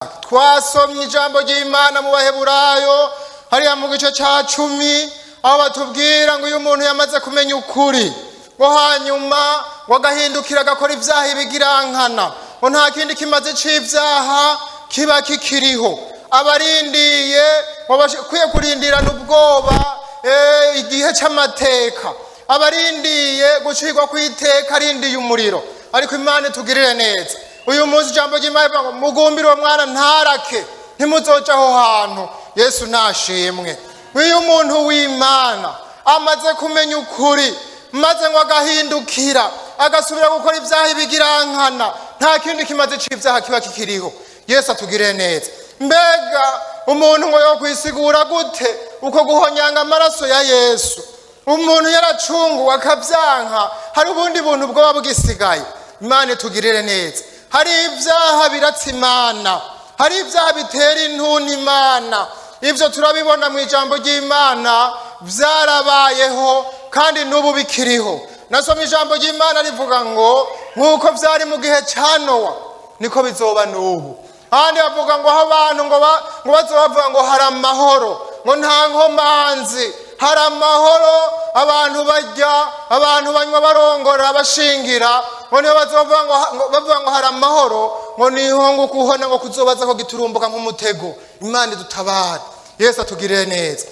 Twasomye ijambo ry'Imana mu Baheburayo hariya mu gice cya 10, aho batubwira ngo iyo umuntu yamaze kumenya ukuri, ngo hanyuma ngo agahindukira agakora ibyaha ibigirankana, ngo nta kindi kimaze c'ibyaha kiba kikiriho. Abarindiye ngo bakwiye kurindirana ubwoba igihe c'amateka, abarindiye gucirwa kw'iteka, arindiye umuriro. Ariko Imana itugirire neza. Uyu munsi ijambo ry'Imana rivuga ngo mugumbire uwo mwana ntarake, ntimuzoca aho hantu. Yesu nashimwe. Iyo umuntu w'Imana amaze kumenya ukuri, maze ngo agahindukira agasubira gukora ibyaha ibigirankana, nta kindi kimaze c'ibyaha kiba kikiriho. Yesu atugirire neza. Mbega umuntu ngo yokwisigura gute uko guhonyanga amaraso ya Yesu? Umuntu yaracunguwe akabyanka, hari ubundi buntu bwoba bwisigaye? Imana itugirire neza. Hari ibyaha biratsa Imana, hari ibyaha bitera intuntu Imana. Ibyo turabibona mu ijambo ry'Imana, byarabayeho kandi n'ubu bikiriho. Nasoma ijambo ry'Imana rivuga ngo nk'uko byari mu gihe cya Nowa, niko bizoba n'ubu. Ahandi bavuga ngo aho abantu ngo bazoba bavuga ngo hari amahoro, ngo nta nkomanzi, hari amahoro, abantu barya, abantu banywa, barongora, bashingira, ngo niho bazovuga ngo bavuga ngo hari amahoro, ngo niho ngo kuhona ngo kuzobaza ko giturumbuka nk'umutego. Imana idutabare. Yesu atugirire neza.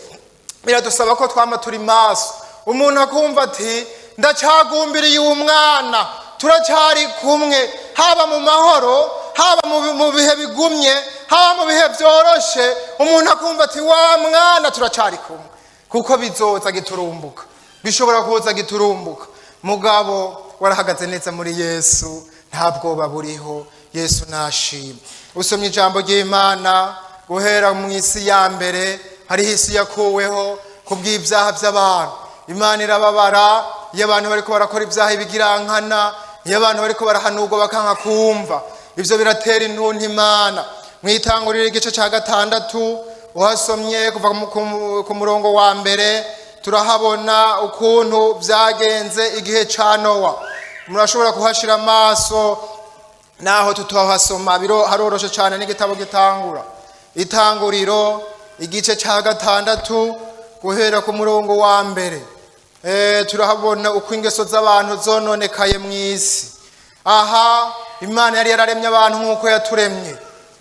Biradusaba ko twama turi maso, umuntu akumva ati: "Ndacagumbiriye uwo mwana, turacyari kumwe, haba mu mahoro, haba mu bihe bigumye, haba mu bihe byoroshe." Umuntu akumva ati: "Wa mwana turacyari kumwe," kuko bizoza giturumbuka, bishobora kuza giturumbuka. Mugabo warahagaze neza muri Yesu, nta bwoba buriho. Yesu nashima. Usomye ijambo ry'Imana guhera mu isi ya mbere, hariho isi yakuweho ku bw'ibyaha by'abantu. Imana irababara iyo abantu bariko barakora ibyaha ibigirankana, iyo abantu bariko barahanurwa bakanka kumva. Ibyo biratera intuntu Imana. Mu Itanguriro igice cya 6, uhasomye kuva ku murongo wa 1, turahabona ukuntu byagenze igihe ca Nowa. Murashobora kuhashira amaso naho tutahasoma, haroroshe cyane n'igitabo gitangura. Itanguriro igice cya 6, guhera ku murongo wa 1, turahabona uko ingeso z'abantu zononekaye mu isi. Aha Imana yari yararemye abantu nk'uko yaturemye,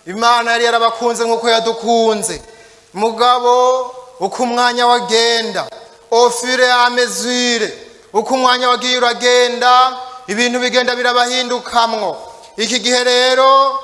Imana yari yarabakunze nk'uko yadukunze. Mugabo uko umwanya wagenda, au fur et à mesure uko umwanya wagiye uragenda, ibintu bigenda birabahindukamwo. Iki gihe rero,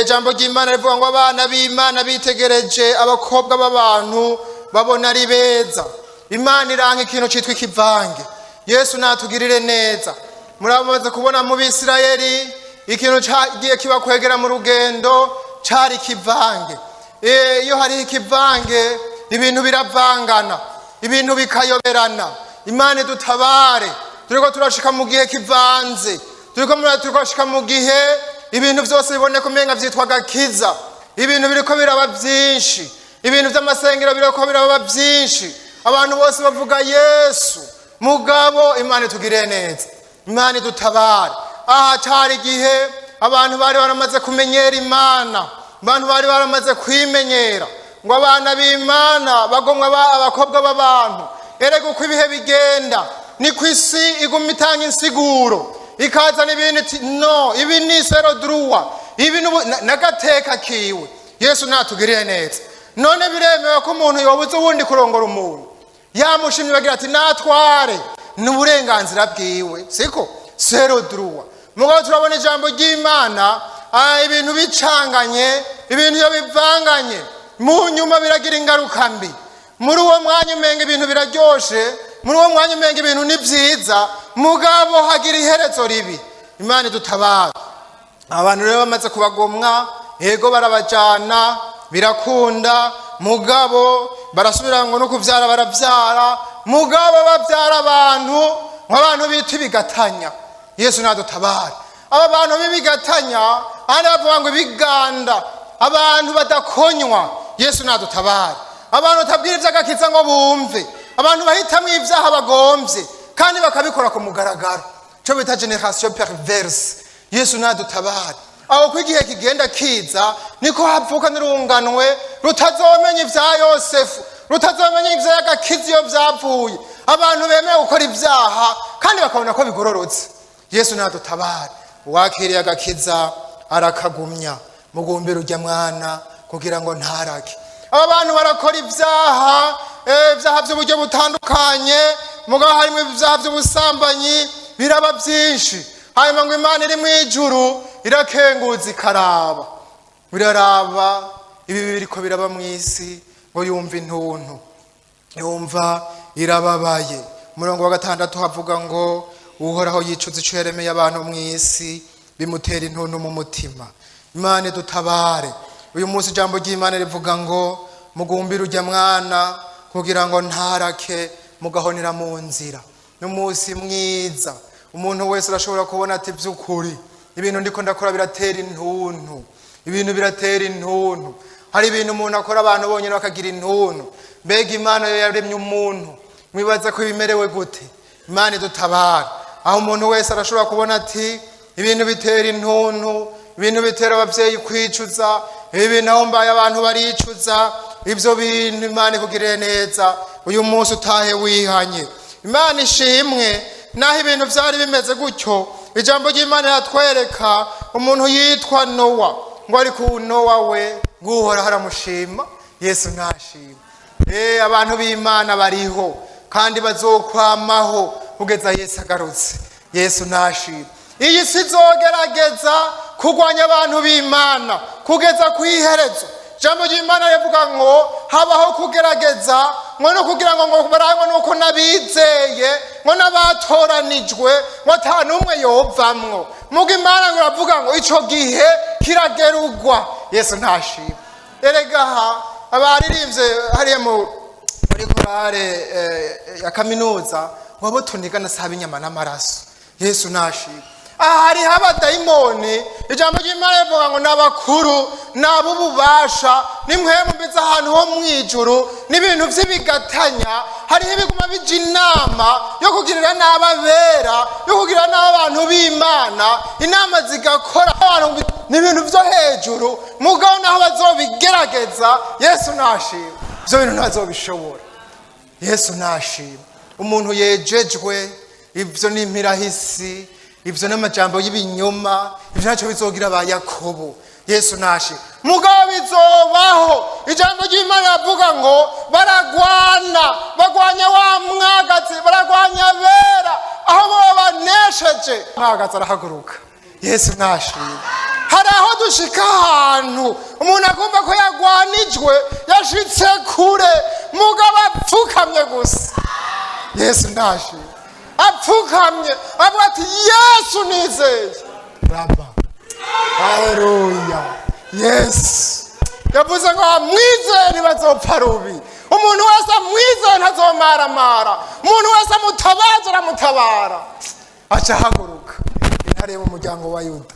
ijambo ry'Imana rivuga ngo abana b'Imana bitegereje abakobwa b'abantu, babona ari beza. Imana iranka ikintu cyitwa ikivange. Yesu natugirire neza. Muramaze kubona mu Bisirayeli ikintu cyagiye kibakwegera mu rugendo cari ikivange. Iyo hariho ikivange, ibintu biravangana, ibintu bikayoberana. Imana idutabare. Turiko turashika mu gihe kivanze, turiko turashika mu gihe ibintu byose biboneka umenga vyitwa gakiza. Ibintu biriko biraba byinshi, ibintu by'amasengero biriko biraba byinshi, abantu bose bavuga Yesu. Mugabo Imana itugirire neza, Imana idutabare. Aha cari igihe abantu bari baramaze kumenyera Imana, abantu bari baramaze kwimenyera, ngo abana b'Imana bagomwa abakobwa b'abantu. Erega uko ibihe bigenda, ni ku isi iguma itanga insiguro, ikazana ibintu iti: "No, ibi ni c'est le droit, ibi n'agateka kiwe." Yesu natugirire neza. None biremewe ko umuntu yobuza uwundi kurongora? Umuntu yamushimye, bagira ati: "Natware, ni uburenganzira bwiwe," siko? C'est le droit. Mugabo turabona ijambo ry'Imana, ibintu bicanganye, ibintu iyo bivanganye, mu nyuma biragira ingaruka mbi. Muri uwo mwanya umenga ibintu biraryoshe, muri uwo mwanya umenga ibintu ni byiza, mugabo hagira iherezo ribi. Imana idutabara. Abantu rero bamaze kubagomwa, yego, barabajana, birakunda. Mugabo barasubira ngo no kuvyara, baravyara, mugabo bavyara abantu nk'abantu bita ibigatanya. Yesu nadutabare. Aba bantu b'ibigatanya, ahandi bavuga ngo ibiganda, abantu badakonywa. Yesu nadutabare. Abantu batabwira ivy'agakiza ngo bumve, abantu bahitamwo ivyaha bagomvye kandi bakabikora ku mugaragaro, cyo bita génération perverse. Yesu nadutabare. Aho ko igihe kigenda kiza, niko havuka n'urunganwe rutazomenya ibya Yosefu, rutazomenya ivy'agakiza iyo vyavuye. Abantu bemeye gukora ibyaha kandi bakabona ko bigororotse. Yesu nadutabare. Uwakiriye agakiza arakagumya. Mugumbira urya mwana kugira ngo ntarake. Aba bantu barakora ibyaha, ibyaha by'uburyo butandukanye, mugabo harimo ibyaha by'ubusambanyi, biraba byinshi. Hanyuma ngo Imana iri mu ijuru irakenguza, ikaraba, biraraba ibi biriko biraba mu isi, ngo yumva intuntu, yumva irababaye. Umurongo wa 6 havuga ngo Uhoraho yicuza ico yaremeye abantu mu isi, bimutera intuntu mu mutima. Imana idutabare. Uyu munsi ijambo ry'Imana rivuga ngo mugumbire urya mwana kugira ngo ntarake mugahonera mu nzira. N'umunsi mwiza, umuntu wese arashobora kubona ati: "By'ukuri ibintu ndiko ndakora biratera intuntu, ibintu biratera intuntu." Hari ibintu umuntu akora, abantu bonyine bakagira intuntu. Mbega Imana yo yaremye umuntu, mwibaza ko bimerewe gute? Imana idutabara. Aho umuntu wese arashobora kubona ati: "Ibintu bitera intuntu, ibintu bitera ababyeyi kwicuza, ibi bintu aho mbaye abantu baricuza." Ibyo bintu, Imana ikugirire neza, uyu munsi utahe wihanye. Imana ishimwe. Naho ibintu byari bimeze gutyo, ijambo ry'Imana riratwereka umuntu yitwa Nowa, ngo ariko Nowa we ngo Uhoraho aramushima. Yesu ntashima. Abantu b'Imana bariho kandi bazokwamaho kugeza Yesu agarutse. Yesu ntashima. Iyi si izogerageza kurwanya abantu b'Imana kugeza ku iherezo. Ijambo ry'Imana rivuga ngo habaho kugerageza, ngo no kugira ngo barangwe nuko n'abizeye, ngo n'abatoranijwe, ngo ata n'umwe yovamwo. Muga Imana ngo iravuga ngo ico gihe kiragerugwa. Yesu ntashima. Erega aha abaririmbye hariya muri korale ya kaminuza, ngo abo tunigana saba inyama n'amaraso. Yesu ntashima. Aha hariho abadayimoni. Ijambo ry'Imana rivuga ngo ni abakuru, ni ab'ububasha n'impwemu mbi z'ahantu ho mu ijuru, n'ibintu by'ibigatanya. Hariho ibiguma bija inama yo kugirira nabi abera, yo kugirira nabi abantu b'Imana. Inama zigakora abantu, ni ibintu byo hejuru. Mugabo naho bazobigerageza, Yesu ntashima, ibyo bintu ntazobishobora. Yesu ntashima. Umuntu yejejwe, ibyo ni impirahisi, ibyo n'amajambo y'ibinyoma, ibyo ntacyo bizogira ba Yakobo. Yesu ntashima. Mugabo bizobaho. Ijambo ry'Imana riravuga ngo baragwana, bagwanya wa mwagazi, baragwanya abera. Aho bo banesheje, mwagazi arahaguruka. Yesu ntashima. Hari aho dushika ahantu umuntu akumva ko yagwanijwe, yashitse kure, mugabo apfukamye gusa. Yesu ntashima. Apfukamye avuga ati: "Yesu nizeye raba." Haleluya. Yesu yavuze ngo amwizeye ntibazopfa rubi. Umuntu wese amwizeye ntazomaramara. Umuntu wese amutabaza, aramutabara, aca ahaguruka, intare yo mu muryango wa Yuda,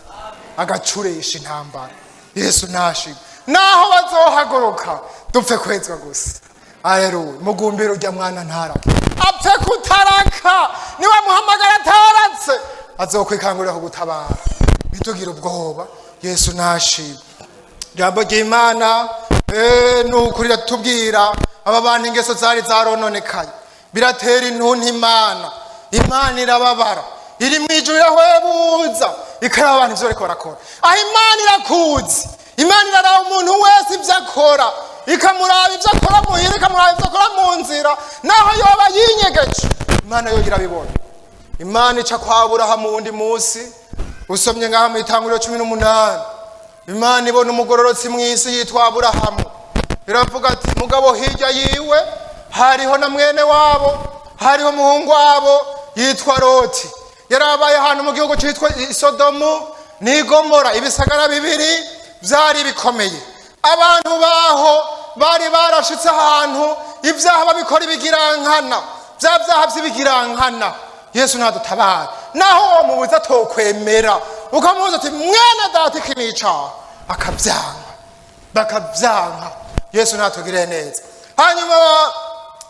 agacuresha intambara. Yesu ntashima. Naho bazohaguruka, dupfe kwezwa gusa. Aleluya. Mugumbire urya mwana ntaraka, apfe kutaraka. Niba muhamagara ataratse, azokwikangurira kugutabara. Ntitugire ubwoba. Yesu ntashima. Ijambo ry'Imana ni ukuri riratubwira aba bantu ingeso zari zarononekaye, biratera intuntu Imana. Imana irababara, iri mu ijuru, irahwebuza, ikaraba abantu ivyo bariko barakora. Aho Imana irakuzi. Imana iraraba umuntu wese ibyo akora, ikamuraba ibyo akora muhira, ikamuraba ibyo akora mu nzira. Naho yoba yinyegeje, Imana yo irabibona. Imana ica kwa Aburahamu wundi munsi. Usomye ngaha mu Itanguriro 18, Imana ibona umugororotsi mu isi yitwa Aburahamu. Iravuga ati: "Mugabo hirya yiwe hariho na mwene wabo, hariho umuhungu wabo yitwa Loti, yarabaye ahantu mu gihugu cyitwa Sodomu n'Igomora, ibisagara bibiri byari bikomeye. Abantu baho bari barashitse ahantu ibyaha babikora ibigirankana, bya byaha by'ibigirankana." Yesu ntadutabara. Naho uwo mubuza atokwemera, ukamubuza ati: "Mwene data, iki ni icaha," akabyanga, bakabyanka. Yesu ntatugirire neza. Hanyuma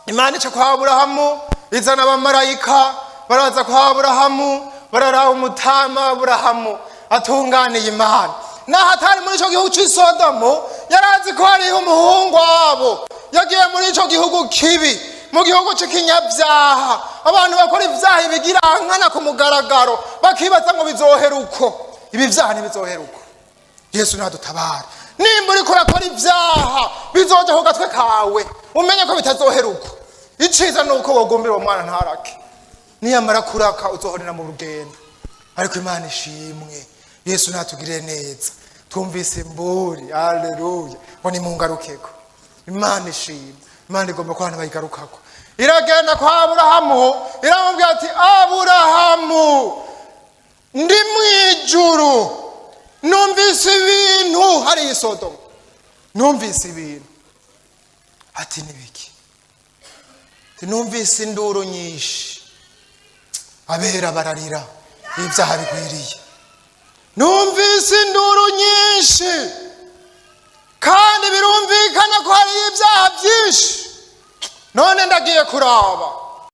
Imana ica kwa Aburahamu, izana abamarayika, baraza kwa Aburahamu, bararaba umutama Aburahamu atunganiye Imana. Naho atari muri icyo gihugu cy'i Sodomu, yari azi ko hariho umuhungu wabo yagiye muri icyo gihugu kibi, mu gihugu cy'ikinyabyaha, abantu bakora ibyaha ibigira nkana ku mugaragaro, bakibaza ngo bizohera uko. Ibi byaha ntibizohera uko. Yesu nadutabara. Nimba uriko urakora ibyaha, bizoja ku gatwe kawe, umenye ko bitazohera uko. Iciza ni uko wogumbira uwo mwana ntarake. Niyamara kuraka, uzohorera mu rugendo. Ariko Imana ishimwe, Yesu natugirire neza. Twumvise imburi, aleluya, ngo nimungarukeko. Imana ishimwe. Imana igomba ko abantu bayigarukako. Iragenda kwa Aburahamu, iramubwira ati: "Aburahamu, ndi mu ijuru, numvise ibintu hariya i Sodomu, numvise ibintu." Ati: "Nibiki?" Ati: "Numvise induru nyinshi, abera bararira, ibyaha bigwiriye. Numvise induru nyinshi, kandi birumvikana ko hari ibyaha byinshi. None ndagiye kuraba."